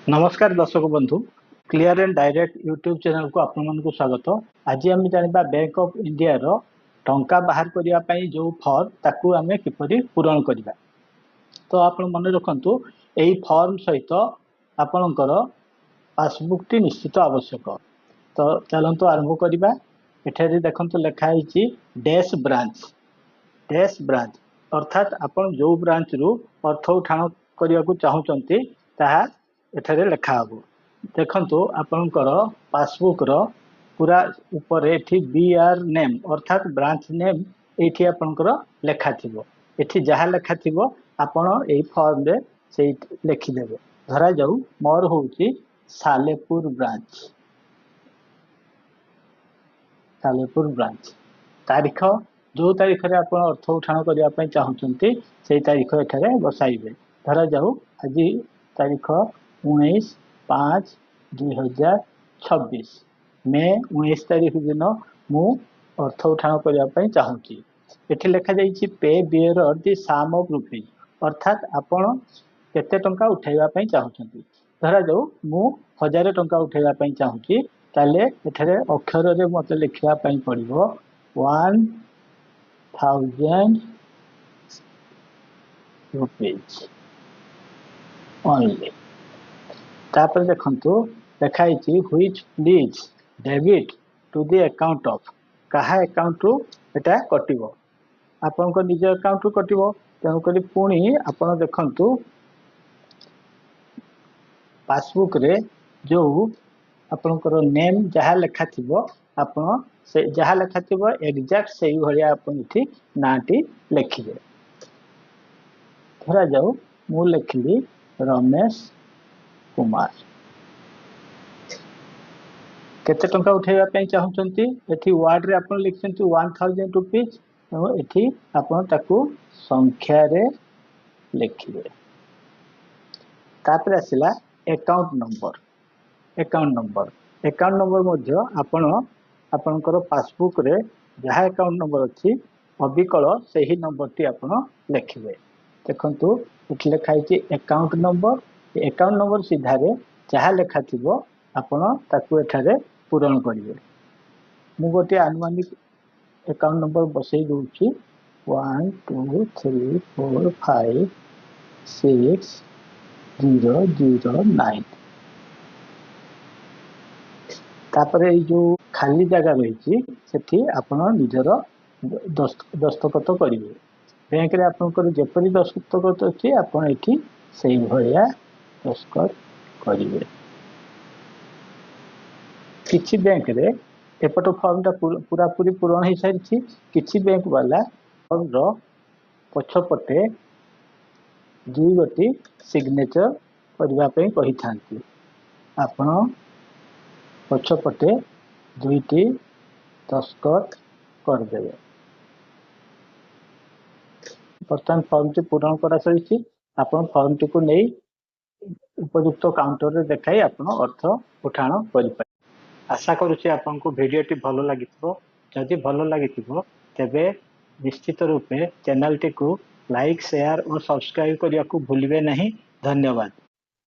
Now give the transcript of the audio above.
ନମସ୍କାର ଦର୍ଶକ ବନ୍ଧୁ, କ୍ଲିୟର ଆଣ୍ଡ ଡାଇରେକ୍ଟ ୟୁଟ୍ୟୁବ ଚ୍ୟାନେଲକୁ ଆପଣମାନଙ୍କୁ ସ୍ୱାଗତ। ଆଜି ଆମେ ଜାଣିବା ବ୍ୟାଙ୍କ ଅଫ ଇଣ୍ଡିଆର ଟଙ୍କା ବାହାର କରିବା ପାଇଁ ଯେଉଁ ଫର୍ମ, ତାକୁ ଆମେ କିପରି ପୂରଣ କରିବା। ତ ଆପଣ ମନେ ରଖନ୍ତୁ, ଏହି ଫର୍ମ ସହିତ ଆପଣଙ୍କର ପାସବୁକଟି ନିଶ୍ଚିତ ଆବଶ୍ୟକ। ତ ଚାଲନ୍ତୁ ଆରମ୍ଭ କରିବା। ଏଠାରେ ଦେଖନ୍ତୁ, ଲେଖା ହେଇଛି ଡ୍ୟାସ୍ ବ୍ରାଞ୍ଚ। ଡ୍ୟାସ୍ ବ୍ରାଞ୍ଚ ଅର୍ଥାତ୍ ଆପଣ ଯେଉଁ ବ୍ରାଞ୍ଚରୁ ଅର୍ଥ ଉଠାଣ କରିବାକୁ ଚାହୁଁଛନ୍ତି, ତାହା ଏଠାରେ ଲେଖା ହେବ। ଦେଖନ୍ତୁ, ଆପଣଙ୍କର ପାସବୁକର ପୁରା ଉପରେ ଏଠି ବି ଆର୍ ନେମ୍ ଅର୍ଥାତ୍ ବ୍ରାଞ୍ଚ ନେମ୍ ଏଇଠି ଆପଣଙ୍କର ଲେଖା ଥିବ। ଏଠି ଯାହା ଲେଖା ଥିବ, ଆପଣ ଏଇ ଫର୍ମରେ ସେଇ ଲେଖିଦେବେ। ଧରାଯାଉ ମୋର ହେଉଛି ସାଲେପୁର ବ୍ରାଞ୍ଚ। ସାଲେପୁର ବ୍ରାଞ୍ଚ। ତାରିଖ, ଯେଉଁ ତାରିଖରେ ଆପଣ ଅର୍ଥ ଉଠାଣ କରିବା ପାଇଁ ଚାହୁଁଛନ୍ତି, ସେଇ ତାରିଖ ଏଠାରେ ବସାଇବେ। ଧରାଯାଉ ଆଜି ତାରିଖ 19/5/2026। ମେ 19 ତାରିଖ ଦିନ ମୁଁ ଅର୍ଥ ଉଠାଣ କରିବା ପାଇଁ ଚାହୁଁଛି। ଏଠି ଲେଖାଯାଇଛି "Pay bearer the sum of rupees", ଅର୍ଥାତ୍ ଆପଣ କେତେ ଟଙ୍କା ଉଠାଇବା ପାଇଁ ଚାହୁଁଛନ୍ତି। ଧରାଯାଉ ମୁଁ 1000 ଟଙ୍କା ଉଠାଇବା ପାଇଁ ଚାହୁଁଛି, ତାହେଲେ ଏଠାରେ ଅକ୍ଷରରେ ମୋତେ ଲେଖିବା ପାଇଁ ପଡ଼ିବ 1000 rupees only। ତାପରେ ଦେଖନ୍ତୁ, ଲେଖା ହେଇଛି "which please debit to the account of"। କାହା ଆକାଉଣ୍ଟରୁ ଏଟା କଟିବ? ଆପଣଙ୍କ ନିଜ ଆକାଉଣ୍ଟରୁ କଟିବ। ତେଣୁକରି ପୁଣି ଆପଣ ଦେଖନ୍ତୁ, ପାସବୁକରେ ଯେଉଁ ଆପଣଙ୍କର ନେମ୍ ଯାହା ଲେଖା ଥିବ, ଆପଣ ସେ ଯାହା ଲେଖା ଥିବ ଏକ୍ଜାକ୍ଟ ସେଇଭଳିଆ ଆପଣ ଏଠି ନାଁଟି ଲେଖିବେ। ଧରାଯାଉ ମୁଁ ଲେଖିଲି ରମେଶ କୁମାର। କେତେ ଟଙ୍କା ଉଠାଇବା ପାଇଁ ଚାହୁଁଛନ୍ତି? ଏଠି ୱାର୍ଡରେ ଆପଣ ଲେଖିଛନ୍ତି 1000 ରୁପିଜ୍, ତେଣୁ ଏଠି ଆପଣ ତାକୁ ସଂଖ୍ୟାରେ ଲେଖିବେ। ତାପରେ ଆସିଲା account number. Account number ମଧ୍ୟ ଆପଣ ଆପଣଙ୍କର ପାସବୁକରେ ଯାହା ଆକାଉଣ୍ଟ ନମ୍ବର ଅଛି, ଅବିକଳ ସେହି ନମ୍ବରଟି ଆପଣ ଲେଖିବେ। ଦେଖନ୍ତୁ, ଏଠି ଲେଖା ହେଇଛି ଆକାଉଣ୍ଟ ନମ୍ବର। ଆକାଉଣ୍ଟ ନମ୍ବର ସିଧାରେ ଯାହା ଲେଖା ଥିବ, ଆପଣ ତାକୁ ଏଠାରେ ପୂରଣ କରିବେ। ମୁଁ ଗୋଟିଏ ଆନୁମାନିକ ଆକାଉଣ୍ଟ ନମ୍ବର ବସେଇ ଦେଉଛି, 123456009। ତାପରେ ଏଇ ଯୋଉ ଖାଲି ଜାଗା ରହିଛି, ସେଠି ଆପଣ ନିଜର ଦସ୍ତଖତ କରିବେ। ବ୍ୟାଙ୍କରେ ଆପଣଙ୍କର ଯେପରି ଦସ୍ତଖତ ଅଛି, ଆପଣ ଏଠି ସେଇଭଳିଆ ଦସ୍ତଖତ କରିବେ। କିଛି ବ୍ୟାଙ୍କରେ ଏପଟ ଫର୍ମଟା ପୁରାପୁରି ପୂରଣ ହେଇସାରିଛି। କିଛି ବ୍ୟାଙ୍କ ବାଲା ଫର୍ମର ପଛପଟେ ଦୁଇ ଗୋଟି ସିଗ୍ନେଚର କରିବା ପାଇଁ କହିଥାନ୍ତି। ଆପଣ ପଛପଟେ ଦୁଇଟି ଦସ୍ତଖତ କରିଦେବେ। ବର୍ତ୍ତମାନ ଫର୍ମଟି ପୂରଣ କରାସରିଛି। ଆପଣ ଫର୍ମଟିକୁ ନେଇ ଉପଯୁକ୍ତ କାଉଣ୍ଟରରେ ଦେଖାଇ ଆପଣ ଅର୍ଥ ଉଠାଣ କରିପାରିବେ। ଆଶା କରୁଛି ଆପଣଙ୍କୁ ଭିଡ଼ିଓଟି ଭଲ ଲାଗିଥିବ। ଯଦି ଭଲ ଲାଗିଥିବ, ତେବେ ନିଶ୍ଚିତ ରୂପେ ଚ୍ୟାନେଲଟିକୁ ଲାଇକ୍, ସେୟାର ଓ ସବସ୍କ୍ରାଇବ କରିବାକୁ ଭୁଲିବେ ନାହିଁ। ଧନ୍ୟବାଦ।